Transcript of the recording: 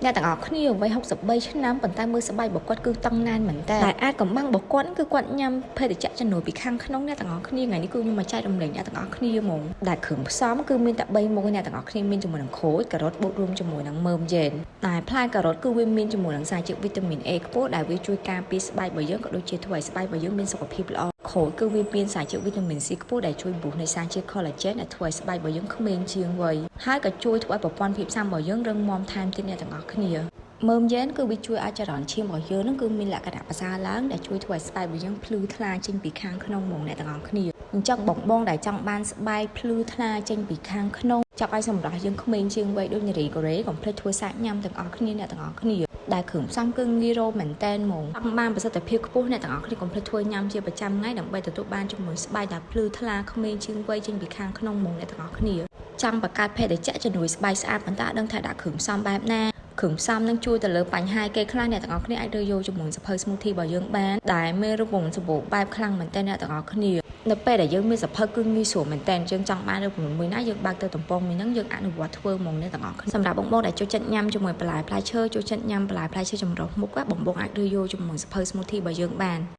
អ្នកទាំងអស់គ្នាវ័យ63ឆ្នាំប៉ុន្តែមើលស្បែករបស់គាត់គឺតឹងណែនមែនតើតែអាចកំបាំងរបស់គាត់គឺគាត់ញ៉ាំភេសជ្ជៈជំនួយពីខាងក្នុងអ្នកទាំងអស់គ្នាថ្ងៃនេះគឺខ្ញុំមកចែករំលែកអ្នកទាំងអស់គ្នាហ្មងដែលគ្រឿងផ្សំគឺមានតែ3មុខអ្នកទាំងអស់គ្នាមានជាមួយនឹងក្រូចការ៉ុតបូករួមជាមួយនឹងមើមយ៉េនតែផ្លែការ៉ុតគឺវាមានជាមួយនឹងសារជាតិវីតាមីន A ខ្ពស់ដែលវាជួយការពារស្បែករបស់យើងក៏ដូចជាធ្វើឲ្យស្បែករបស់យើងមានសុខភាពល្អក្រូចគឺវាមានសារជាតិវីតាមីន C ខ្ពស់ដែលជួយ boost នៃសារជាតិ collagen ដែលធ្វើឲ្យស្បែករបស់យើងក្មេងជាងវ័យហើយក៏ជួយធ្វើឲ្យប្រព័ន្ធភាពស៊ាំរបស់យើងរឹងមាំថែមទៀតអ្នកទាំងអស់គ្នាមើមយ៉ែនគឺវាជួយឲ្យចរន្តឈាមរបស់យើងនឹងគឺមានលក្ខណៈប្រសើរឡើងដែលជួយធ្វើឲ្យស្បែករបស់យើងភ្លឺថ្លាចេញពីខាងក្នុងហ្មងអ្នកទាំងអស់គ្នាអញ្ចឹងបងបងដែលចង់បានស្បែកភ្លឺថ្លាចេញពីខាងក្នុងចង់ឲ្យសម្រស់យើងក្មេងជាងវ័យដូចនារីកូរ៉េកុំភ្លេចធ្វើសាកញ៉ាំទាំងអស់គ្នាអ្នកទាំងអស់គ្នាដែលគ្រឿងផ្សំគឺងាយរកមែនតែនហ្មងចង់បានប្រសិទ្ធភាពខ្ពស់អ្នកទាំងអស់គ្នាកុំភ្លេចធ្វើញ៉ាំជាប្រចាំថ្ងៃដើម្បីទទួលបានជាមួយស្បែកដែលភ្លឺថ្លាក្មេងជាងវ័យចេញពីខាងក្នុងហ្មងអ្នកទាំងអស់គ្នាចង់បង្កើតភេសជ្ជៈជំនួយស្បែកស្អាតប៉ុន្តែអត់ដឹងថាដាក់គ្រឿងផ្សំបែបណាគ្រឿងផ្សំនឹងជួយទៅលើបញ្ហាគេខ្លះអ្នកទាំងអស់គ្នាអាចរើសយកជាមួយសភៅ smoothie របស់យើងបានដែលមានរូបមន្តសម្បូរបែបខ្លាំងមែនទែនអ្នកទាំងអស់គ្នានៅពេលដែលយើងមានសភៅគឺងាយស្រួលមែនទែនយើងចង់បានរូបមន្តមួយណាយើងបើកទៅទំព័រមួយហ្នឹងយើងអនុវត្តធ្វើហ្មងអ្នកទាំងអស់គ្នាសម្រាប់បងបងដែលចូលចិត្តញ៉ាំជាមួយបន្លែផ្លែឈើចូលចិត្តញ៉ាំបន្លែផ្លែឈើចម្រុះមុខបងបងអាចរើសយកជាមួយសភៅ smoothie របស់យើងបាន។